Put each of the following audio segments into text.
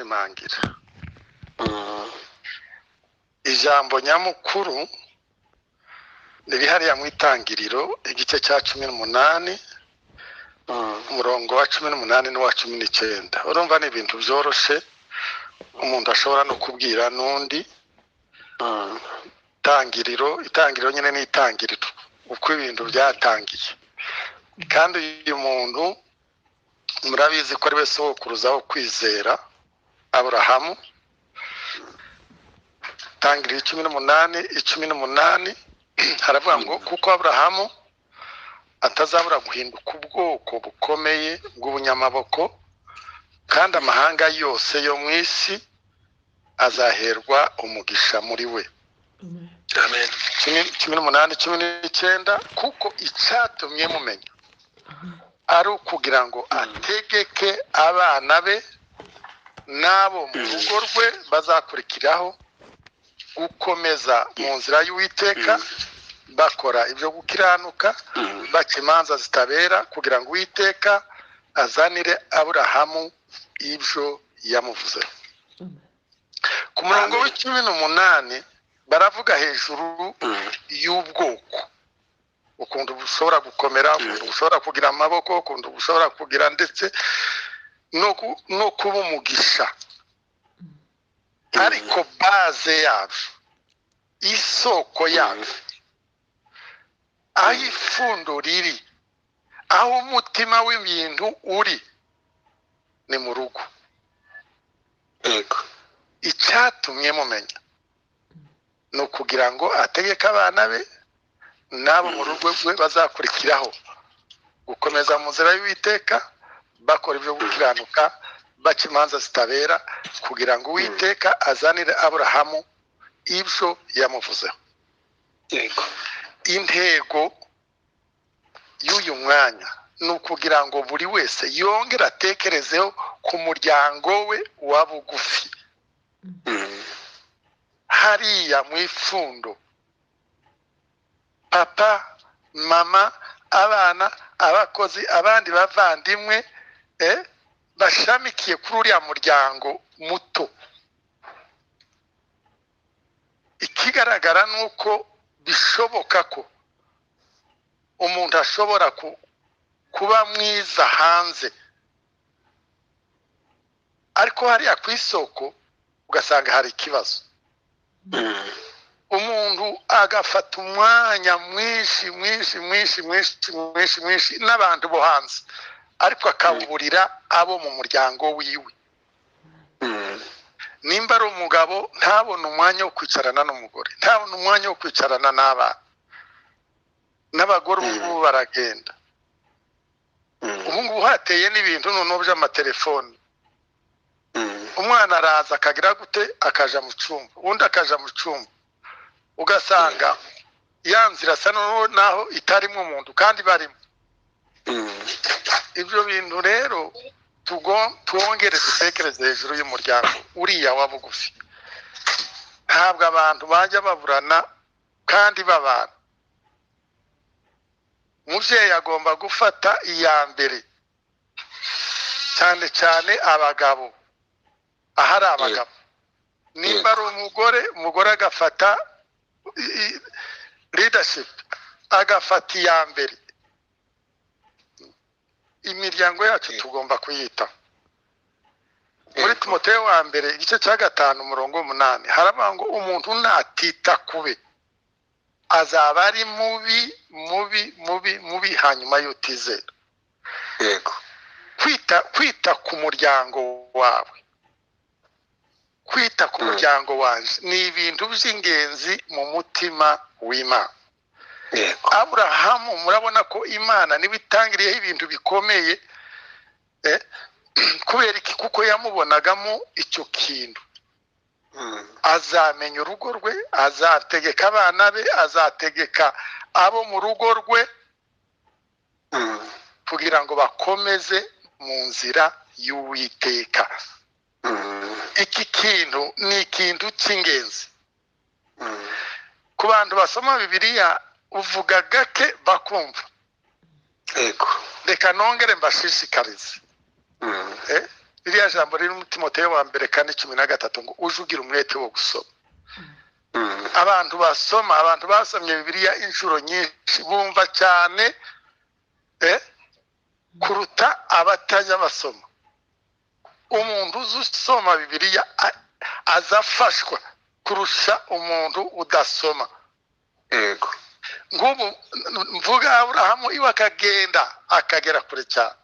Gushimangira ijambo nyamukuru riri hariya mu Itangiriro, igice cya 18, umurongo wa 18 n'uwa 19. Urumva ni ibintu byoroshe umuntu ashobora no kubwira n'undi. Itangiriro, itangiriro nyine ni itangiriro, uko ibintu byatangiye. Kandi uyu muntu murabizi ko ari we sokuruza wo kwizera, Aburahamu. Itangiriro 18:18 haravuga ngo: "Kuko Aburahamu atazabura guhinduka ubwoko bukomeye bw'ubunyamaboko, kandi amahanga yose yo mu isi azaherwa umugisha muri we." Amen. 18:19: "Kuko icyatumye mumenya ari ukugira ngo ategeke abana be n'abo mu rugo rwe bazakurikiraho gukomeza mu nzira y'Uwiteka, bakora ibyo gukiranuka, baca imanza zitabera, kugira ngo Uwiteka azanire Aburahamu ibyo yamuvuze." Ku murongo Amen. wa 18 baravuga hejuru y'ubwoko, ukuntu bushobora gukomera, ukuntu bushobora kugira amaboko, ukuntu bushobora kugira ndetse no kuba umugisha. Ariko base yabyo, isoko yabyo, aho ifundo riri, aho umutima w'ibintu uri, ni mu rugo. Icyatumye mumenya ni ukugira ngo ategeke abana be n'abo mu rugo rwe bazakurikiraho gukomeza mu nzira y'Uwiteka, bakora ibyo gukiranuka, baca imanza zitabera, kugira ngo Uwiteka azanire Aburahamu ibyo yamuvuzeho. Intego y'uyu mwanya ni ukugira ngo buri wese yongere atekerezeho ku muryango we wa bugufi, hariya mu ifundo: papa, mama, abana, abakozi, abandi bavandimwe bashamikiye kuri uriya muryango muto. Ikigaragara ni uko bishoboka ko umuntu ashobora kuba mwiza hanze, ariko hariya ku isoko ugasanga hari ikibazo. Umuntu agafata umwanya mwinshi, mwinshi, mwinshi, mwinshi, mwinshi, mwinshi n'abantu bo hanze, ariko akawuburira abo mu muryango wiwe. Nimba ari umugabo, ntabone umwanya wo kwicarana n'umugore, ntabone umwanya wo kwicarana n'abana n'abagore. Ubu ngubu baragenda, ubu ngubu hateye n'ibintu noneho by'amatelefoni. Umwana araza akagira gute, akaja mu cyumba, undi akaja mu cyumba, ugasanga ya nzira asa naho itarimo umuntu kandi barimo. Ibyo bintu rero twongere dutekereze hejuru y'umuryango uriya wa bugufi. Ntabwo abantu bajya baburana kandi babana. Umubyeyi agomba gufata iya mbere, cyane cyane abagabo, ahari abagabo. Nimba ari umugore, umugore agafata leadership, agafata iya mbere. Imiryango yacu tugomba kuyitaho. Muri Timoteyo wa mbere, igice cya 5, umurongo wa 8, haravuga ngo: "Umuntu natita kube azaba ari mubi, mubi, mubi, mubi hanyuma y'utizera." Kwita ku muryango wawe, kwita ku muryango wanjye ni ibintu by'ingenzi mu mutima w'Imana. Aburahamu, murabona ko Imana niba itangiriyeho ibintu bikomeye, kubera iki? Kuko yamubonagamo icyo kintu: azamenya urugo rwe, azategeka abana be, azategeka abo mu rugo rwe kugira ngo bakomeze mu nzira y'Uwiteka. Iki kintu ni ikintu cy'ingenzi. Ku bantu basoma Bibiliya, uvuga gake bakumva. Reka nongere mbashishikarize. Ririya jambo riri mu Timoteyo wa mbere 4:13 ngo uje ugira umwete wo gusoma. Abantu basoma, abantu basomye Bibiliya inshuro nyinshi bumva cyane kuruta abatajya basoma. Umuntu uzi usoma Bibiliya azafashwa kurusha umuntu udasoma. Yego. Nk'ubu mvuga Aburahamu iwe akagenda akagera kure cyane.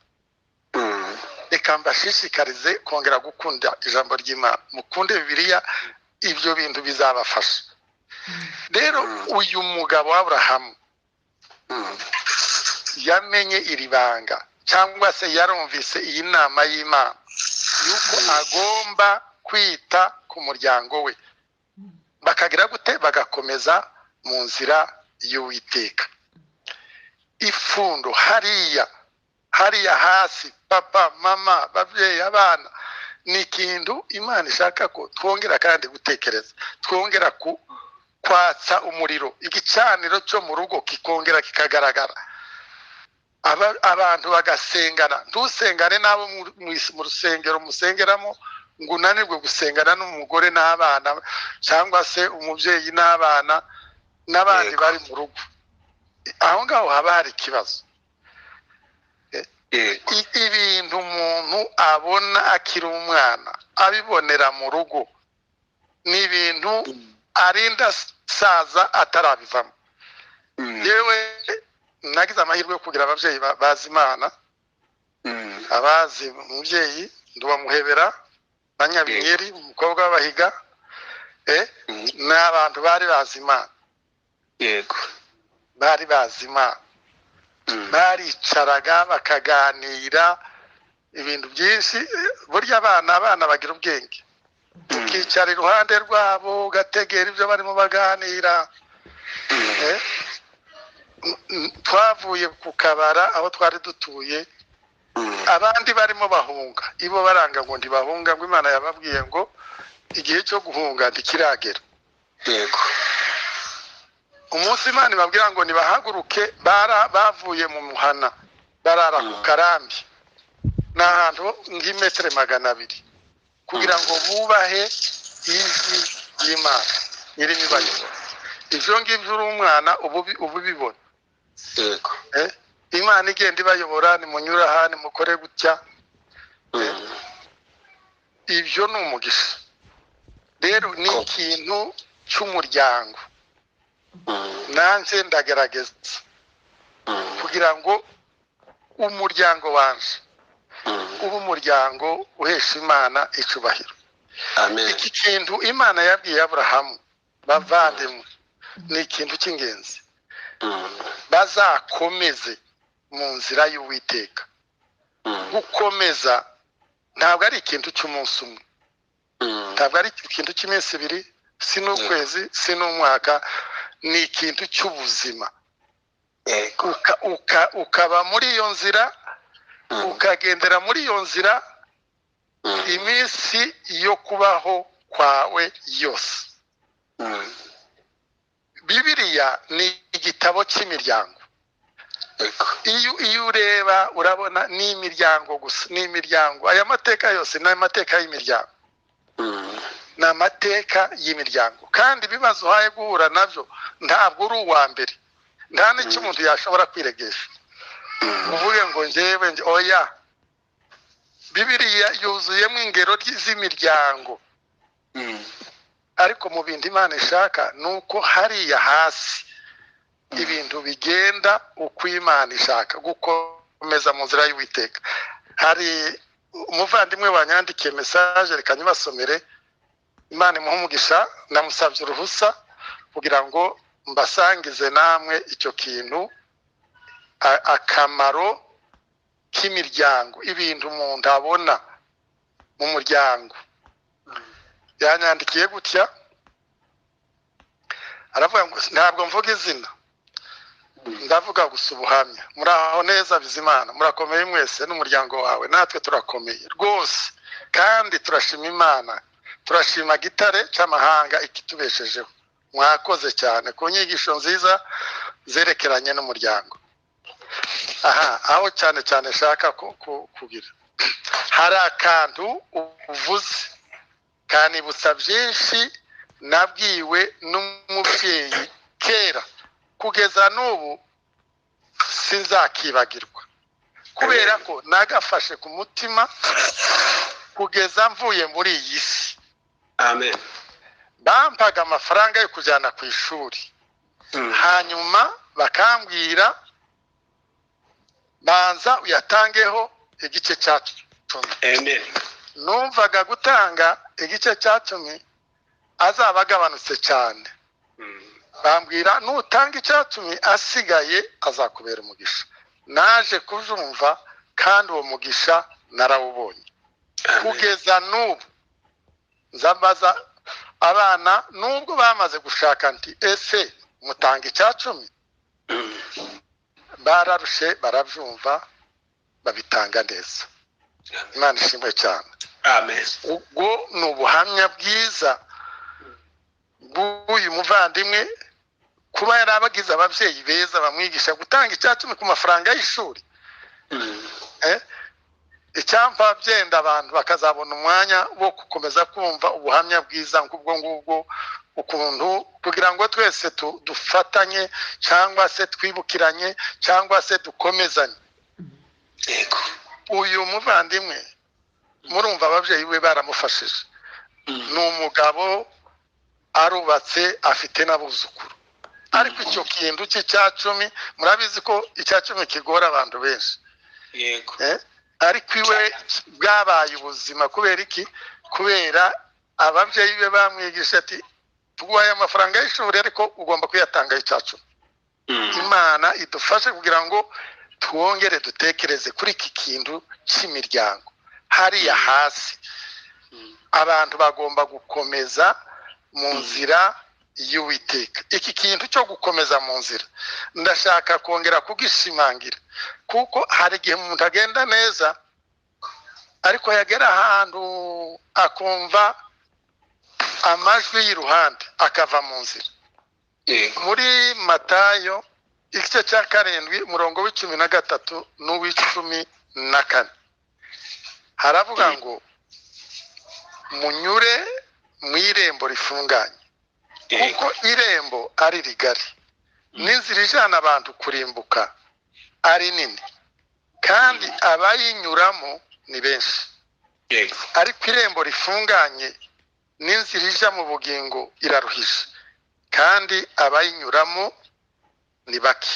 Reka mbashishikarize kongera gukunda ijambo ry'Imana, mukunde Bibiliya, ibyo bintu bizabafasha. Rero uyu mugabo Aburahamu yamenye iri banga, cyangwa se yarumvise iyi nama y'Imana yuko agomba kwita ku muryango we, bakagira gute? Bagakomeza mu nzira y'Uwiteka. Ifundo hariya hariya hasi, papa, mama, babyeyi, abana, ni ikintu Imana ishaka ko twongera kandi gutekereza, twongera kwatsa umuriro, igicaniro cyo mu rugo kikongera kikagaragara, abantu bagasengana. Ntusengane n'abo mu rusengero musengeramo ngo unanirwe gusengana n'umugore n'abana, cyangwa se umubyeyi n'abana n'abandi bari mu rugo. Aho ngaho haba hari ikibazo. Ibintu umuntu abona akiri umwana abibonera mu rugo ni ibintu arinda saza atarabivamo. Yewe nagize amahirwe yo kugira ababyeyi bazi Imana, abazi umubyeyi Nduwamuhebera na Nyabinyeri, umukobwa w'Abahiga, n'abantu bari bazi Imana. Yego. Bari bazi Imana, baricaraga bakaganira ibintu byinshi. Burya abana bagira ubwenge, ukicara iruhande rwabo ugategera ibyo barimo baganira. Twavuye ku Kabara aho twari dutuye, abandi barimo bahunga, ibo baranga ngo ntibahunga, ngo Imana yababwiye ngo igihe cyo guhunga ntikiragera. Yego. Umunsi Imana ibabwira ngo nibahaguruke, bavuye mu muhana barara ku karambi, ni ahantu nk'imetero 200, kugira ngo bubahe ijwi ry'Imana irimo ibayobora. Ibyo ngibyo uri umwana uba ubibona. Yego. Imana igenda ibayobora, nimunyura aha, nimukore gutya. Ibyo ni umugisha. Rero ni ikintu cy'umuryango. Nanjye ndagerageza kugira ngo umuryango wanje ube umuryango uhesha Imana icubahiro. Amen. Iki kintu Imana yabwiye Aburahamu, bavandimwe, ni ikintu cy'ingenzi. Bazakomeze mu nzira y'Uwiteka. Gukomeza ntabwo ari ikintu cy'umunsi umwe, ntabwo ari ikintu cy'iminsi ibiri, si n'ukwezi, si n'umwaka, ni ikintu cy'ubuzima. Ukaba muri iyo nzira, ukagendera muri iyo nzira iminsi yo kubaho kwawe yose. Bibiliya ni igitabo cy'imiryango. Iyo ureba urabona ni imiryango gusa, ni imiryango. Aya mateka yose ni amateka y'imiryango, ni amateka y'imiryango. Kandi ibibazo uhaye guhura nabyo ntabwo uri uwa mbere, nta n'icyo umuntu yashobora kwiregesha uvuge ngo njyewe oya. Bibiliya yuzuyemo ingero z'imiryango, ariko mu bintu Imana ishaka ni uko hariya hasi ibintu bigenda uko Imana ishaka, gukomeza mu nzira y'Uwiteka. Hari umuvandimwe wanyandikiye message, reka nyibasomere. Imana imuhe umugisha, namusabye uruhusa kugira ngo mbasangize namwe icyo kintu, akamaro k'imiryango, ibintu umuntu abona mu muryango. Yanyandikiye gutya, aravuga ngo ntabwo mvuga izina, ndavuga gusa ubuhamya. Muraho neza Bizimana, murakomeye mwese n'umuryango wawe, natwe turakomeye rwose, kandi turashima Imana, turashima Gitare cy'amahanga ikitubeshejeho. Mwakoze cyane ku nyigisho nziza zerekeranye n'umuryango. Aha aho cyane cyane nshaka kugira, Hari akantu uvuze kanibutsa byinshi nabwiwe n'umubyeyi kera, kugeza n'ubu sinzakibagirwa, kubera ko nagafashe ku mutima kugeza mvuye muri iyi si. Amen. Bampaga amafaranga yo kujyana ku ishuri, hanyuma bakambwira banza uyatangeho igice cya 10. Amen. Numvaga gutanga igice cya 10 azaba agabanutse cyane. Bambwira nutanga icya 10 asigaye azakubera umugisha. Naje kubyumva kandi uwo mugisha narawubonye. Kugeza n'ubu nzambaza abana nubwo bamaze gushaka nti ese mutanga icya 10? Bararushe barabyumva babitanga neza. Imana ishimwe cyane. Amen. Ubwo ni ubuhamya bwiza bw'uyu muvandimwe, kuba yarabagize ababyeyi beza bamwigisha gutanga icya 10 ku mafaranga y'ishuri. Icyampa byenda abantu bakazabona umwanya wo gukomeza kumva ubuhamya bwiza nk'ubwo ngubwo, ukuntu kugira ngo twese dufatanye cyangwa se twibukiranye cyangwa se dukomezanye. Yego. Uyu muvandimwe murumva ababyeyi be baramufashije. Ni umugabo arubatse afite n'abuzukuru, ariko icyo kintu cy'icya 10 murabizi ko icya 10 kigora abantu benshi. Yego. Ariko iwe bwabaye ubuzima. Kubera iki? Kubera ababyeyi be bamwigisha ati tuguhaye amafaranga y'ishuri ariko ugomba kuyatanga icya 10. Imana idufashe kugira ngo twongere dutekereze kuri iki kintu cy'imiryango hariya hasi. Abantu bagomba gukomeza mu nzira y'Uwiteka. Iki kintu cyo gukomeza mu nzira ndashaka kongera kugishimangira, kuko hari igihe umuntu agenda neza ariko yagera ahantu akumva amajwi y'iruhande akava mu nzira. Muri Matayo igice cya 7 umurongo w'13 n'uw'14 haravuga ngo munyure mu irembo rifunganye, kuko irembo ari rigari n'inzira ijana abantu kurimbuka ari nini, kandi abayinyuramo ni benshi. Ariko irembo rifunganye n'inzira ija mu bugingo iraruhije, kandi abayinyuramo ni bake.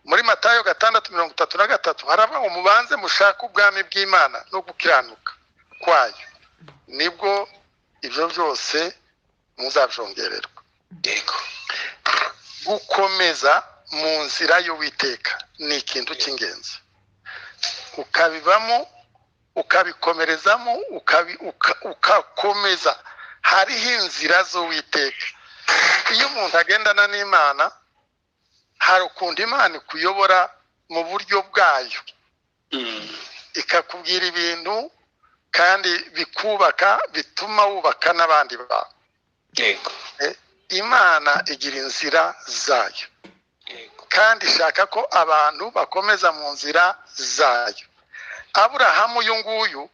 Muri Matayo 6:33 haravuga ngo mubanze mushake ubwami bw'Imana no gukiranuka kwayo, nibwo ibyo byose muzabyongererwa. Yego. Gukomeza mu nzira y'Uwiteka ni ikintu cy'ingenzi, ukabibamo ukabikomerezamo ukakomeza. Hariho inzira z'Uwiteka. Iyo umuntu agendana n'Imana hari ukuntu Imana ikuyobora mu buryo bwayo, ikakubwira ibintu kandi bikubaka, bituma wubaka n'abandi bantu. Yego. Imana igira inzira zayo, kandi ishaka ko abantu bakomeza mu nzira zayo. Aburahamu uyu nguyu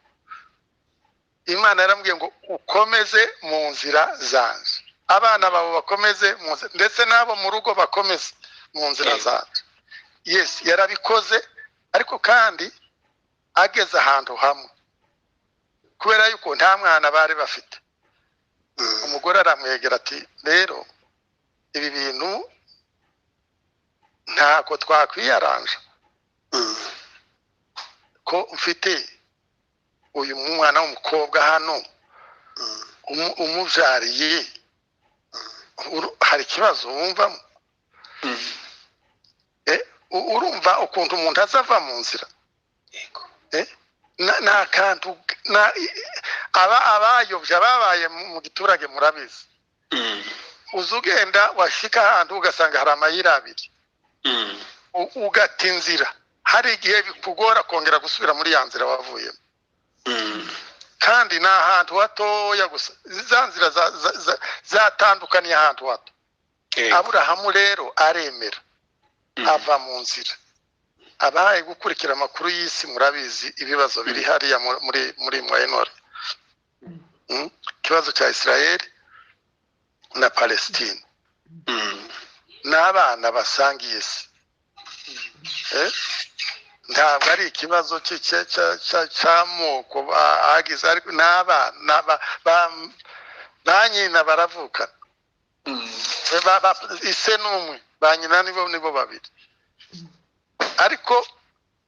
Imana yarambwiye ngo ukomeze mu nzira zanje, abana babo bakomeze mu nzira, ndetse n'abo mu rugo bakomeze mu nzira zanje. Yes, yarabikoze, ariko kandi ageze ahantu hamwe, kubera yuko nta mwana bari bafite, umugore aramwegera ati rero ibi bintu ntako twakwiyaranja, ko mfite uyu mwana w'umukobwa hano umubyariye, hari ikibazo wumvamo? Urumva ukuntu umuntu azava mu nzira? Ni akantu abayobye ababaye mu giturage murabizi. Uza ugenda washika ahantu ugasanga hari amayira abiri, ugata inzira. Hari igihe bikugora kongera gusubira muri ya nzira wavuyemo, kandi ni ahantu hatoya gusa, za nzira zatandukaniye ahantu hato. Aburahamu rero aremera ava mu nzira. Abahaye gukurikira amakuru y'isi murabizi ibibazo biri hariya muri Moyen-Orient, ikibazo cya Israel na Palestine, n'abana basangiye isi. Ntabwo ari ikibazo cy'amoko agize, ariko n'abana ba nyina baravukana, ise n'umwe, ba nyina nibo babiri. Ariko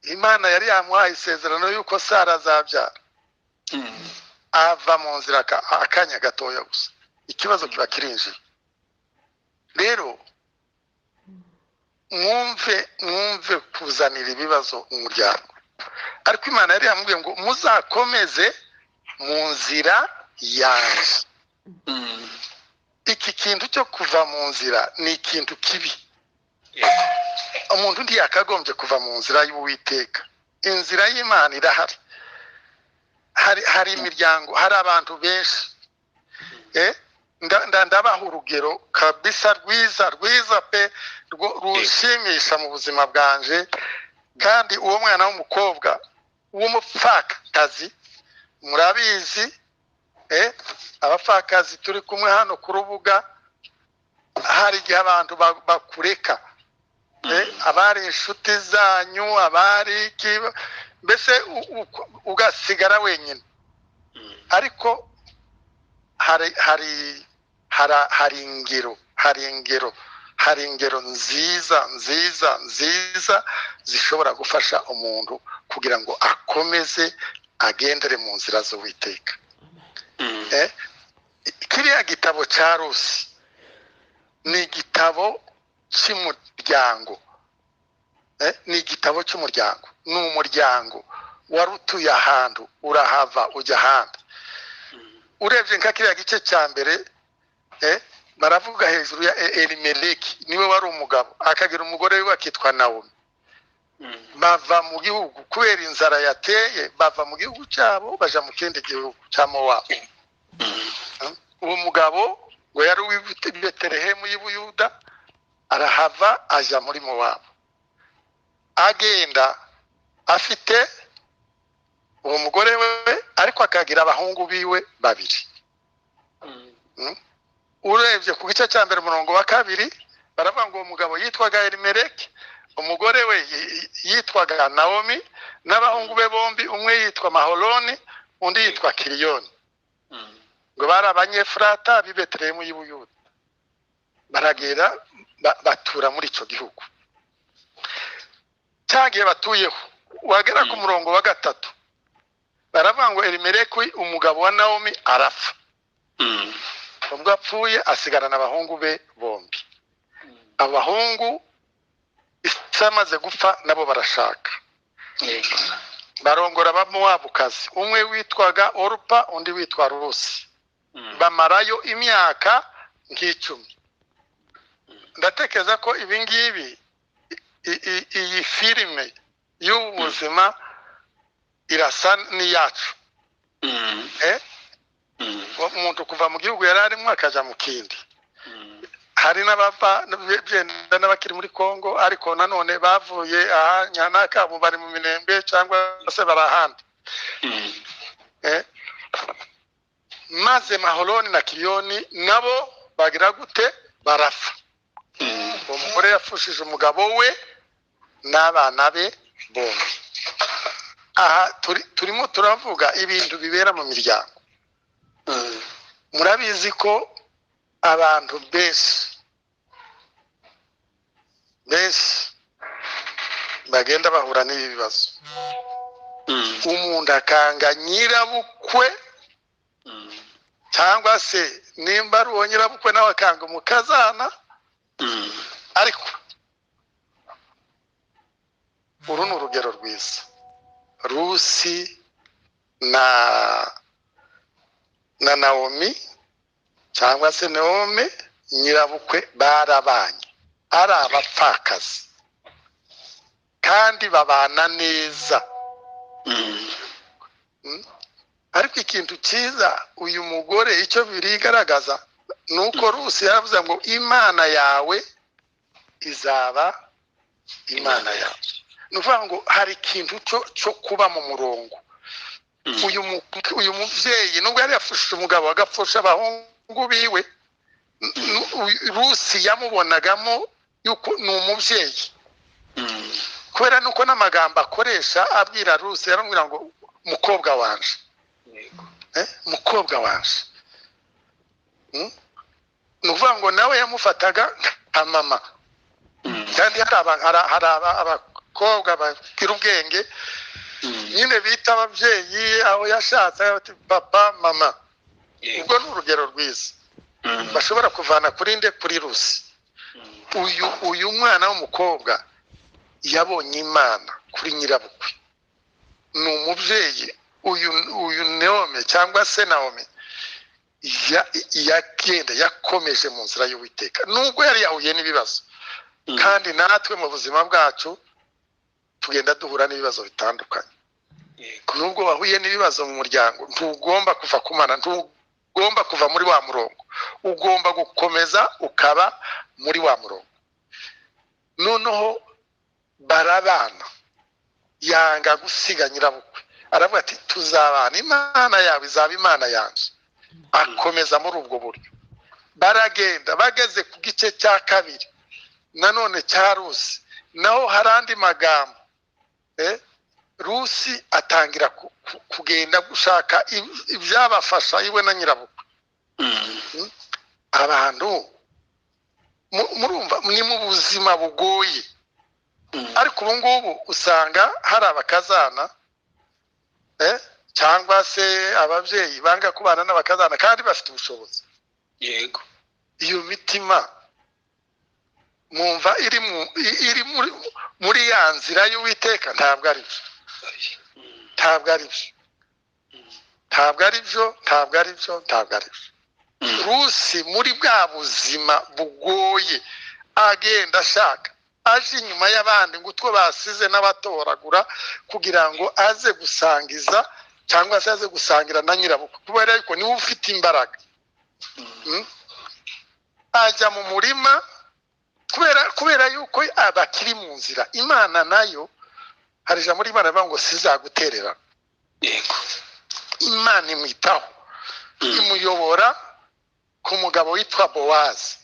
Imana yari yamuhaye isezerano y'uko Sara azabyara, ava mu nzira akanya gatoya gusa, ikibazo kiba kirinjiye. Rero mwumve kuzanira ibibazo umuryango. Ariko Imana yari yamubwiye ngo muzakomeze mu nzira yanjye. Iki kintu cyo kuva mu nzira ni ikintu kibi. Umuntu ntiyakagombye kuva mu nzira y'Uwiteka. Inzira y'Imana irahari. Hari imiryango, hari abantu benshi. Ndabaha urugero kabisa rwiza pe, rushimisha mu buzima bwanje. Kandi uwo mwana w'umukobwa w'umupfakazi murabizi, abapfakazi turi kumwe hano ku rubuga, hari igihe abantu bakureka, abari inshuti zanyu, abari mbese ugasigara wenyine. Ariko hari ingero nziza nziza nziza zishobora gufasha umuntu kugira ngo akomeze agendere mu nzira z'Uwiteka. Kiriya gitabo cya Rusi ni igitabo cy'umuryango, ni igitabo cy'umuryango. Ni umuryango wari utuye ahantu, urahava ujya ahandi. Urebye nka kiriya gice cya mbere, baravuga hejuru ya Elimeleki, niwe wari umugabo, akagira umugore we akitwa Nawomi. Bava mu gihugu kubera inzara yateye, bava mu gihugu cyabo baja mu kindi gihugu cya Mowabu. Uwo mugabo ngo yari uw'i Betelehemu y'i Buyuda, arahava aja muri Mowabu. Agenda afite uwo mugore we, ariko akagira abahungu biwe babiri. Urebye ku gice cya mbere umurongo wa 2, baravuga ngo uwo mugabo yitwaga Elimeleki, umugore we yitwaga Nawomi, n'abahungu be bombi, umwe yitwa Maholoni, undi yitwa Kiriyoni. Ngo bari Abanyefurata b'i Betelehemu y'i Buyuda. Baragera batura muri icyo gihugu. Cyagiye batuyeho, wagera ku murongo wa 3, baravuga ngo Elimeleki umugabo wa Nawomi arapfa. Ubwo apfuye asigarana abahungu be bombi. Abahungu ise amaze gupfa nabo barashaka, barongora Abamowabukazi, umwe witwaga Orupa, undi witwa Rusi. Bamarayo imyaka nk'10. Ndatekereza ko ibi ngibi, iyi filime y'ubuzima irasa n'iyacu. Umuntu kuva mu gihugu yari arimo akaja mu kindi. Hari n'abava byenda n'abakiri muri Kongo, ariko nanone bavuye aha nyanaka bari mu Minembwe cyangwa se bari ahandi. Maze Maholoni na Kiriyoni nabo bagira gute? Barapfa. Uwo mugore yafushije umugabo we n'abana be bombi. Aha turimo turavuga ibintu bibera mu miryango. Murabizi ko abantu benshi bagenda bahura n'ibi bibazo. Umuntu akanga nyirabukwe, cyangwa se nimba ari uwo nyirabukwe nawe akanga umukazana. Ariko uru ni urugero rwiza. Rusi na Nawomi cyangwa se Nawomi nyirabukwe barabanye, ari abapfakazi kandi babana neza. Ariko ikintu cyiza uyu mugore icyo birigaragaza nuko Rusi yaravuze ngo Imana yawe izaba Imana yawe. Ni ukuvuga ngo hari ikintu cyo kuba mu murongo. Uyu mubyeyi nubwo yari yapfushije umugabo agapfusha abahungu biwe, Rusi yamubonagamo yuko ni umubyeyi, kubera nuko n'amagambo akoresha abwira Rusi yaramubwira ngo mukobwa wanje, mukobwa wanje. Ni ukuvuga ngo nawe yamufataga nka mama. Kandi hari abakobwa bagira ubwenge nyine bita ababyeyi aho yashatse papa mama. Ubwo ni urugero rwiza bashobora kuvana kuri nde? Kuri Rusi. Uyu mwana w'umukobwa yabonye Imana kuri nyirabukwe, ni umubyeyi. Uyu Naomi cyangwa se Naomi yagenda yakomeje mu nzira y'Uwiteka nubwo yari yahuye n'ibibazo. Kandi natwe mu buzima bwacu tugenda duhura n'ibibazo bitandukanye. Nubwo wahuye n'ibibazo mu muryango, ntugomba kuva ku Mana, ntugomba kuva muri wa murongo, ugomba gukomeza ukaba muri wa murongo. Noneho barabana, yanga gusiga nyirabukwe, aravuga ati tuzabana, Imana yawe izaba Imana yanjye. Akomeza muri ubwo buryo. Baragenda bageze ku gice cya kabiri nanone cya Rusi, naho hari andi magambo. Rusi atangira kugenda gushaka ibyabafasha iwe na nyirabukwe. Abantu murumva ni mu buzima bugoye, ariko ubu ngubu usanga hari abakazana cyangwa se ababyeyi banga kubana n'abakazana kandi bafite ubushobozi. Yego, iyo mitima mwumva iri muri ya nzira y'Uwiteka. Ntabwo ari byo, ntabwo ari byo, ntabwo ari byo, ntabwo ari byo, ntabwo ari byo. Rusi muri bwa buzima bugoye agenda ashaka, aje inyuma y'abandi ngo utwo basize n'abatoragura kugira ngo aze gusangiza cyangwa se aze gusangira na nyirabukwe, kubera yuko niwe ufite imbaraga. Ajya mu murima kubera yuko abakiri mu nzira. Imana nayo hari ijambo ry'Imana rivuga ngo sizagutererana. Yego, Imana imwitaho, imuyobora ku mugabo witwa Bowazi.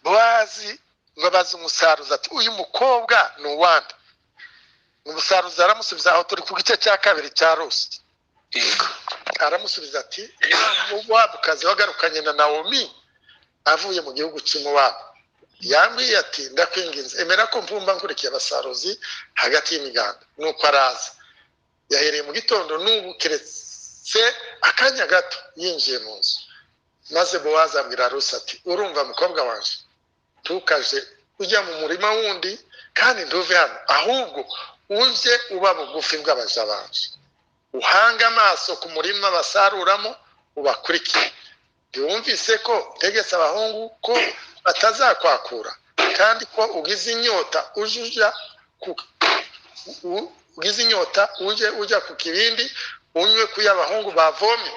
Bowazi ngo abaze umusaruzi ati uyu mukobwa ni uwande? Umusaruzi aramusubiza, aho turi ku gice cya kabiri cya Rusi. Yego, aramusubiza ati Mowabukazi wagarukanye na Naomi avuye mu gihugu cy'Imowabu yambwiye ati ndakwinginze emera ko mpumba nkurikiye abasaruzi hagati y'imiganda. Nuko araza, yahereye mu gitondo n'ubu keretse akanya gato yinjiye mu nzu. Maze Bowazi abwira Rusi ati urumva mukobwa wanje, ntukaje ujya mu murima wundi kandi ntuve hano, ahubwo uje uba bugufi bw'abaja banje, uhange amaso ku murima basaruramo ubakurikire. Ntiwumvise ko ntegetse abahungu ko batazakwakura, kandi ko ugize inyota uje ujya ku kibindi unywe ku y'abahungu bavomye.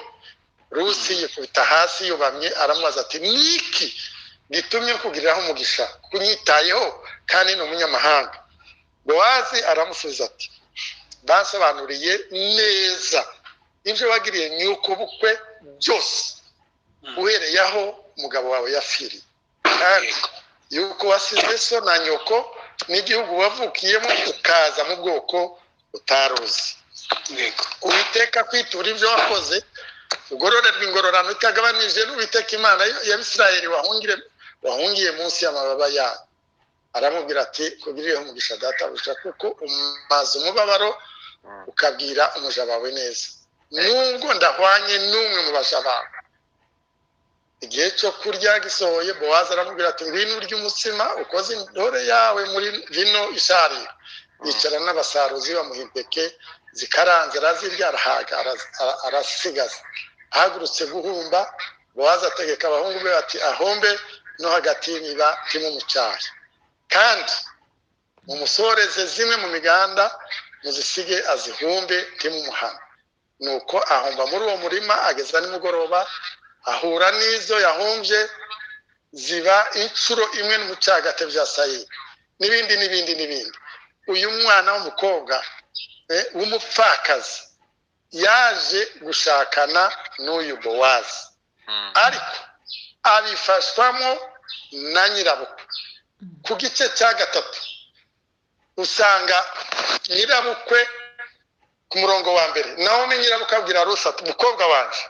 Rusi yikubita hasi yubamye, aramubaza ati niki gitumye kugiriraho umugisha kunyitayeho kandi ni umunyamahanga? Bowazi aramusubiza ati bansobanuriye neza ibyo wagiriye nyuko bukwe byose uhereye aho umugabo wawe yapfiriye, kandi yuko wasize so na nyoko n'igihugu wavukiyemo ukaza mu bwoko utaruzi. Uwiteka kwitura ibyo wakoze, ugororerwa ingororano itagabanije n'Uwiteka Imana ya Isirayeli wahungiye munsi y'amababa yayo. Aramubwira ati kugirireho umugisha databuja, kuko umaze umubabaro ukabwira umuja wawe neza, nubwo ndahwanye n'umwe mu baja bawe. Igihe cyo kurya gisohoye, Bowazi aramubwira ati ngwino urye umutsima ukoze intore yawe muri vino isharira. Yicara n'abasaruzi bamuha impeke zikaranze, arazirya, arahaga, arasigaza. Ahagurutse guhumba, Bowazi ategeka abahungu be ati ahombe no hagati y'imiba ntimumucyahe, kandi mumusoreze zimwe mu miganda muzisige azihumbe ntimumuhane. Nuko ahomba muri uwo murima ageza nimugoroba, ahura n'izo yahumbye ziba inshuro imwe n'umucagate bya sayiri, n'ibindi n'ibindi n'ibindi. Uyu mwana w'umukobwa w'umupfakazi yaje gushakana n'uyu Bowazi, ariko abifashwamo na nyirabukwe. Ku gice cya 3 usanga nyirabukwe ku murongo wa 1, Nawomi nyirabukwe abwira Rusi ati mukobwa wanje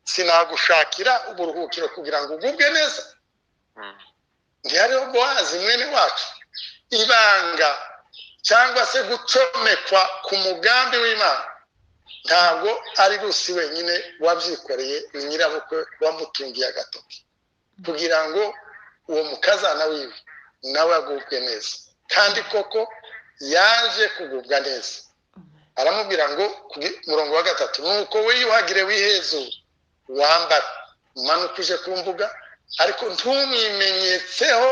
sinagushakira uburuhukiro kugira ngo ugubwe neza, ntihariho Bowazi mwene wacu. Ibanga cyangwa se gucomekwa ku mugambi w'Imana ntabwo ari Rusi wenyine wabyikoreye, ni nyirabukwe wamutungiye agatoki kugira ngo uwo mukazana wiwe nawe agubwe neza. Kandi koko yaje kugubwa neza. Aramubwira ngo ku murongo wa 3, nuko wiyuhagire wihezure wambare umanuke uje ku mbuga, ariko ntumwimenyetseho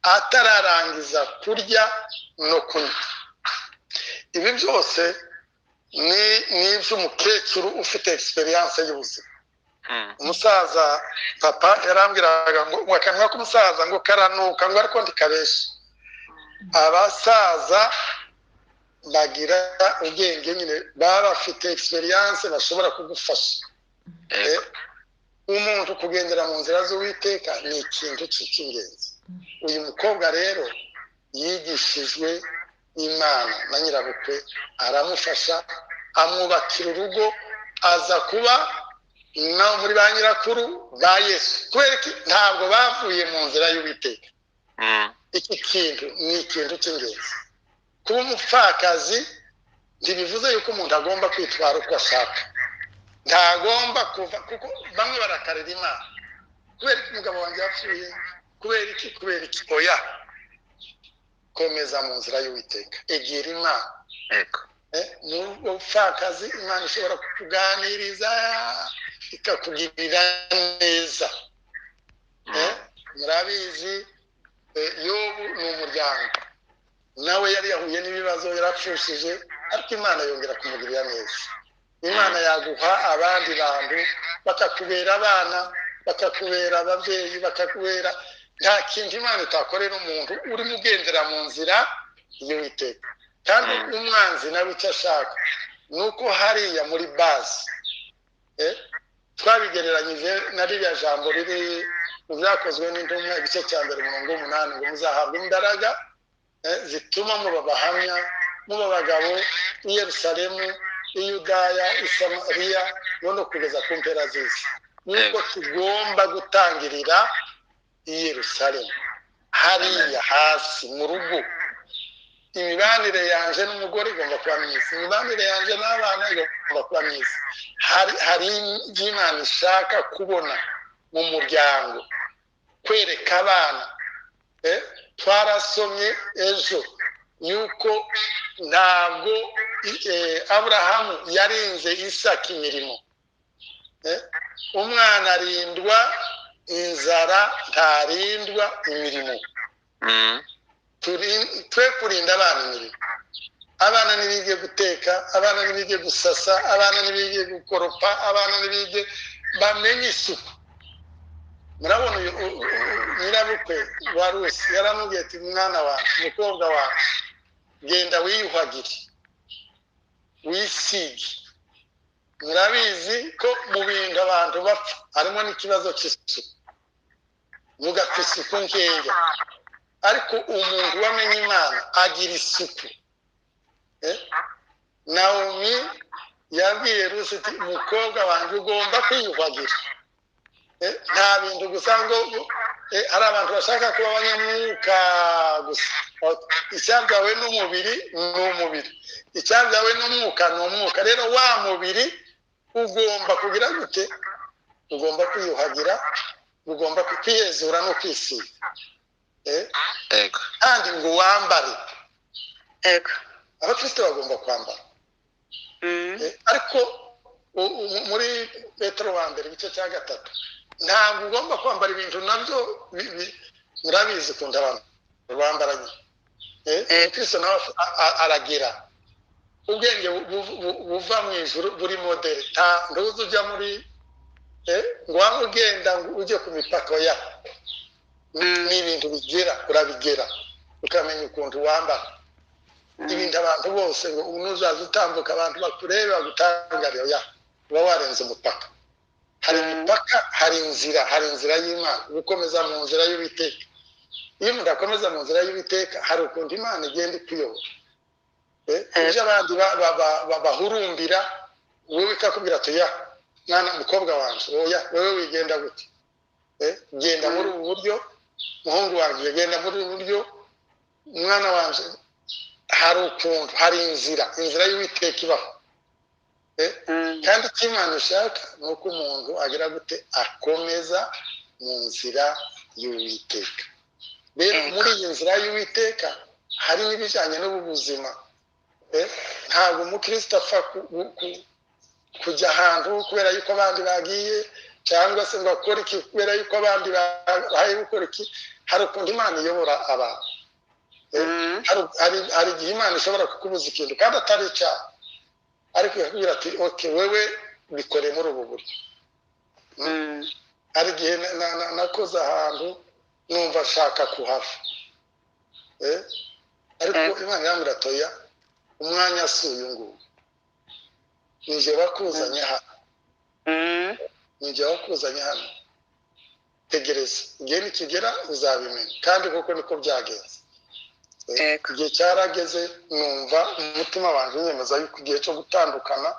atararangiza kurya no kunywa. Ibi byose ni iby'umukecuru ufite experience y'ubuzima. Umusaza papa yarambwiraga ngo akanwa k'umusaza ngo karanuka, ngo ariko ndikabesha. Abasaza bagira ubwenge nyine, baba bafite experience, bashobora kugufasha. Umuntu kugendera mu nzira z'Uwiteka ni ikintu cy'ingenzi. Uyu mukobwa rero yigishijwe Imana na nyirabukwe, aramufasha amwubakira urugo, aza kuba no muri ba nyirakuru ba Yesu. Kubera iki? Ntabwo bavuye mu nzira y'Uwiteka. Iki kintu ni ikintu cy'ingenzi. Kuba umupfakazi ntibivuze yuko umuntu agomba kwitwara uko ashaka, ntagomba kuva, kuko bamwe barakarira Imana kubera iki umugabo wanjye yapfuye, kubera iki, kubera iki. Oya, komeza mu nzira y'Uwiteka, egera Imana. Mu bupfakazi Imana ishobora kukuganiriza ikakugirira neza. Murabizi Yobu ni umuryango, nawe yari yahuye n'ibibazo, yarapfushije, ariko Imana yongera kumugirira neza. Imana yaguha abandi bantu bakakubera abana, bakakubera ababyeyi, bakakubera. Nta kintu Imana itakorera umuntu urimo ugendera mu nzira y'Uwiteka. Kandi umwanzi nawe icyo ashaka ni uko hariya muri base, twabigereranyije na ririya jambo riri mu byakozwe n'intumwa igice cya 1 umurongo 8, ngo muzahabwe imbaraga zituma muba abahamya, muba abagabo i Yerusalemu, i Yudaya, i Samariya, no kugeza ku mpera z'isi. Nuko tugomba gutangirira i Yerusalemu, hariya hasi mu rugo. Imibanire yanje n'umugore igomba kuba myiza, imibanire yanje n'abana igomba kuba myiza. Hari ibyo Imana ishaka kubona mu muryango, kwereka abana. Twarasomye ejo yuko ntabwo Aburahamu yarinze Isaka imirimo. Umwana arindwa inzara, ntarindwa imirimo. Twe kurinda abana imirimo. Abana ntibige guteka, abana ntibige gusasa, abana ntibige gukoropa, abana ntibige, bamenye isuku. Murabona nyirabukwe wa Rusi yaramubwiye ati mwana wawe, mukobwa wawe, genda wiyuhagire, wisige. Murabizi ko mu bintu abantu bapfa harimo n'ikibazo cy'isuku, mugapfa isuku nkeya. Ariko umuntu wamenye Imana agira isuku. Naomi yabwiye Rusi ati mukobwa wanjye ugomba kwiyuhagira. Nta bintu gusa ngo hari abantu bashaka kuba abanyamwuka gusa. Icyabyawe n'umubiri ni umubiri, icyabyawe n'umwuka ni umwuka. Rero wa mubiri ugomba kugira gute? Ugomba kwiyuhagira, ugomba kwiyezura no kwisiga. Kandi ngo wambare. Abakristo bagomba kwambara. Ariko muri Petero wa 1 igice cya 3, ntabwo ugomba kwambara ibintu nabyo murabizi ukunda abantu bambaranye. Kristo nawe aragira ubwenge buva mu ijuru buri modere. Nta ntuzi ujya muri ngo waba ugenda ngo ujye ku mipaka ya ni ibintu bigera, urabigera ukamenya ukuntu wambara. Ibintu abantu bose ngo nuzaza utambuka abantu bakurebe bagutangarira, ya uba warenze umupaka. Hari imipaka, hari inzira, hari inzira y'Imana, gukomeza mu nzira y'Uwiteka. Iyo umuntu akomeza mu nzira y'Uwiteka, hari ukuntu Imana igenda ikuyobora. Ibyo abandi bahurumbira, wowe ikakubwira ati ya mwana mukobwa wanjye, oya wowe wigenda gute, genda muri ubu buryo, muhungu wanjye genda muri ubu buryo, mwana wanjye. Hari ukuntu, hari inzira, inzira y'Uwiteka ibaho. Kandi icyo Imana ishaka ni uko umuntu agira gute, akomeza mu nzira y'Uwiteka. Rero muri iyi nzira y'Uwiteka hari n'ibijyanye n'ubu buzima. Ntabwo umukristo apfa kujya ahantu kubera yuko abandi bagiye, cyangwa se ngo akore iki kubera yuko abandi bahaye gukora iki. Hari ukuntu Imana iyobora abantu. Hari igihe Imana ishobora kukubuza ikintu kandi atari icyaha, ariko ikakubwira ati oke wewe bikore muri ubu buryo. Hari igihe nakoze ahantu numva nshaka kuhava, ariko Imana irambwira ati oya, umwanya si uyu nguyu, nije wakuzanye hano, nije wakuzanye hano, tegereza igihe nikigera uzabimenya. Kandi kuko niko byagenze. Igihe cyarageze numva umutima wanjye unyemeza yuko igihe cyo gutandukana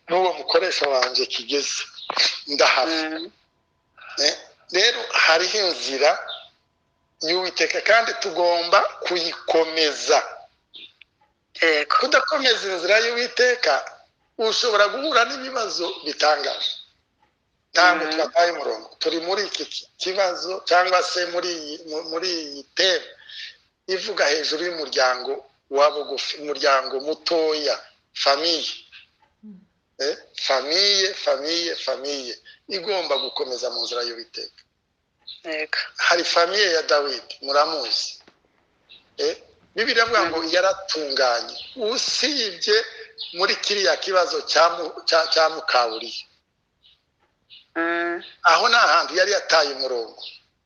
n'uwo mukoresha wanjye kigeze, ndahava. Rero hariho inzira y'Uwiteka kandi tugomba kuyikomeza. Kudakomeza inzira y'Uwiteka ushobora guhura n'ibibazo bitangaje. Ntabwo twataye umurongo, turi muri iki kibazo cyangwa se muri iyi teme ivuga hejuru y'umuryango wa bugufi, umuryango mutoya, famiye. Famiye, famiye, famiye igomba gukomeza mu nzira y'Uwiteka. Hari famiye ya Dawidi, muramuzi. Bibiliya ivuga ngo yaratunganye, usibye muri kiriya kibazo cya mukaburiye. Aho ni ahantu yari yataye umurongo,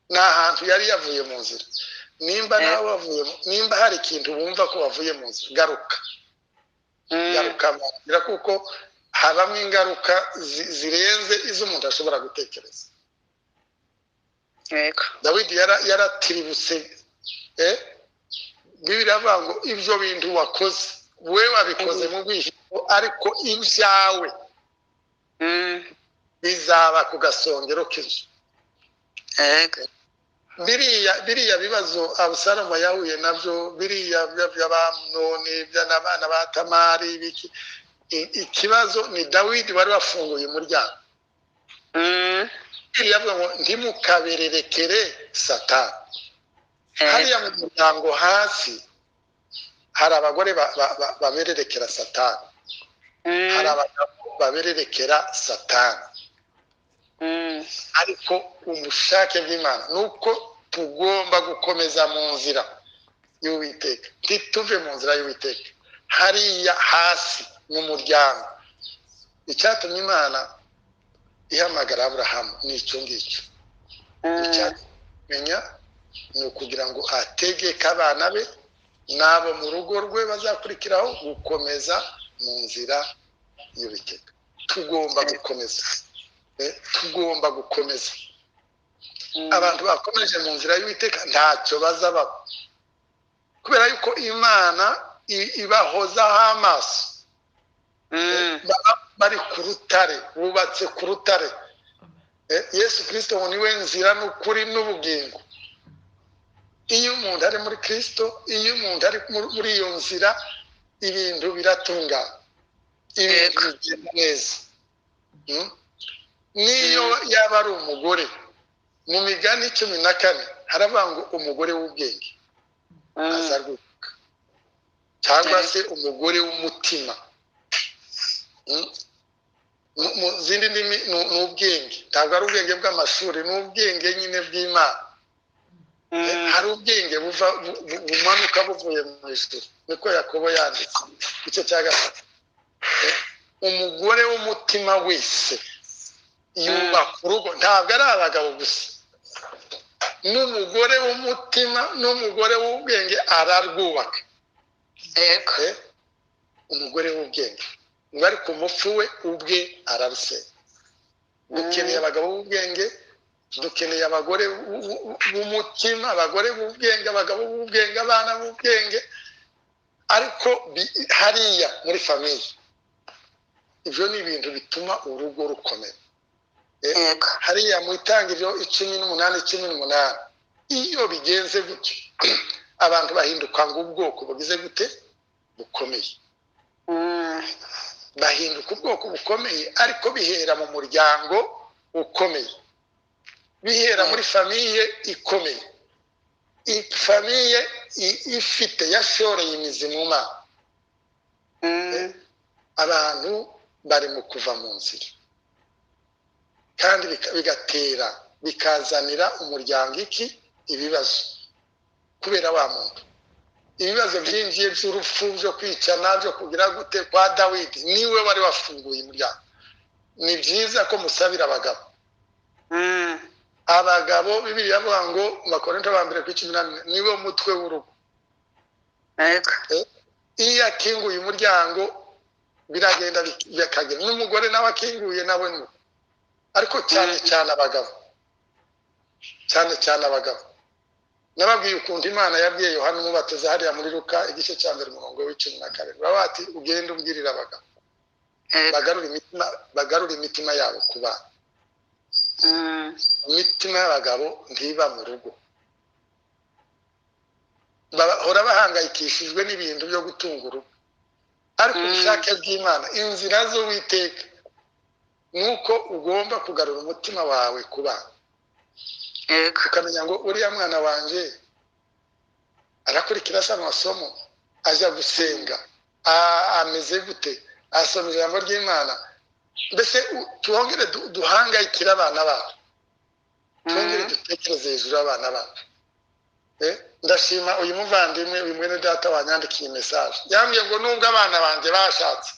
ni ahantu yari yavuye mu nzira. Nimba nawe wavuye, nimba hari ikintu wumva ko wavuye mu nzira, garuka, garuka mu nzira, kuko habamo ingaruka zirenze izo umuntu ashobora gutekereza. Dawidi yaratiributse. Bibiliya ivuga ngo ibyo bintu wakoze we wabikoze mu bwihisho, ariko ibyawe bizaba ku gasongero k'inzu. Biriya bibazo Abusalomu yahuye nabyo, biriya by'Abamunoni, by'abana ba Tamari, biki, ikibazo ni Dawidi wari wafunguye umuryango. Bibiliya ivuga ngo ntimukabererekere Satani. Hariya mu muryango hasi hari abagore babererekera Satani, hari abagabo babererekera Satani. Ariko ubushake bw'Imana ni uko tugomba gukomeza mu nzira y'Uwiteka, ntituve mu nzira y'Uwiteka. Hariya hasi mu muryango, icyatumye Imana ihamagara Aburahamu ni icyo ngicyo. Icyatumenya ni ukugira ngo ategeke abana be n'abo mu rugo rwe bazakurikiraho gukomeza mu nzira y'Uwiteka. Tugomba gukomeza, tugomba gukomeza. Abantu bakomeje mu nzira y'Uwiteka ntacyo bazaba, kubera yuko Imana ibahozaho amaso. Bari ku rutare, bubatse ku rutare. Yesu Kristo ngo niwe nzira n'ukuri n'ubugingo. Iyo umuntu ari muri Kristo, iyo umuntu ari muri iyo nzira, ibintu biratungana, ibintu bigenda neza. Niyo yaba ari umugore, mu migani 14 haravuga ngo umugore w'ubwenge azarwuka, cyangwa se umugore w'umutima. Mu zindi ndimi ni ubwenge, ntabwo ari ubwenge bw'amashuri, ni ubwenge nyine bw'Imana. Hari ubwenge buva bumanuka buvuye mu ijuru, niko Yakobo yanditse igice cya 3. Umugore w'umutima wese yubaka urugo, ntabwo ari abagabo gusa, n'umugore w'umutima n'umugore w'ubwenge ararwubaka. Yego. Umugore w'ubwenge ngo ariko umupfu we ubwe ararusenya. Dukeneye abagabo b'ubwenge, dukeneye abagore b'umutima, abagore b'ubwenge, abagabo b'ubwenge, abana b'ubwenge, ariko hariya muri famiye ibyo ni ibintu bituma urugo rukomera. Hariya mu itangiriro 18:18, iyo bigenze gutyo abantu bahinduka ngo ubwoko bugize gute bukomeye. Bahinduka ubwoko bukomeye, ariko bihera mu muryango ukomeye, bihera muri famiye ikomeye, famiye ifite yashoreye imizi mu Mana. Abantu bari mu kuva mu nzira, kandi bigatera bikazanira umuryango iki ibibazo, kubera wa muntu ibibazo byinjiye by'urupfu, byo kwicana, byo kugira gute kwa Dawidi niwe wari wafunguye umuryango. Ni byiza ko musabira abagabo. Abagabo Bibiliya ivuga ngo mu Bakorinto ba mbere 18 niwe mutwe w'urugo. Iyo akinguye umuryango biragenda bikagera n'umugore nawe akinguye nawe nuko, ariko cyane cyane abagabo, cyane cyane abagabo. Nababwiye ukuntu Imana yabwiye Yohana umubatiza hariya muri Luka igice cya 1 umurongo wa 12, bati ugende ubwirira abagabo bagarura imitima yabo ku bana. Imitima y'abagabo ntiba mu rugo, bahora bahangayikishijwe n'ibintu byo gutunga urugo, ariko ubushake bw'Imana, inzira z'Uwiteka, nuko ugomba kugarura umutima wawe ku bana. Ukamenya ngo uriya mwana wanje arakurikira se amasomo, ajya gusenga, ameze gute, asoma ijambo ry'Imana. Mbese twongere duhangayikire abana bacu, twongere dutekereze hejuru y'abana bacu. Ndashima uyu muvandimwe, uyu mwene data wanyandikiye message, yambwiye ngo nubwo abana banjye bashatse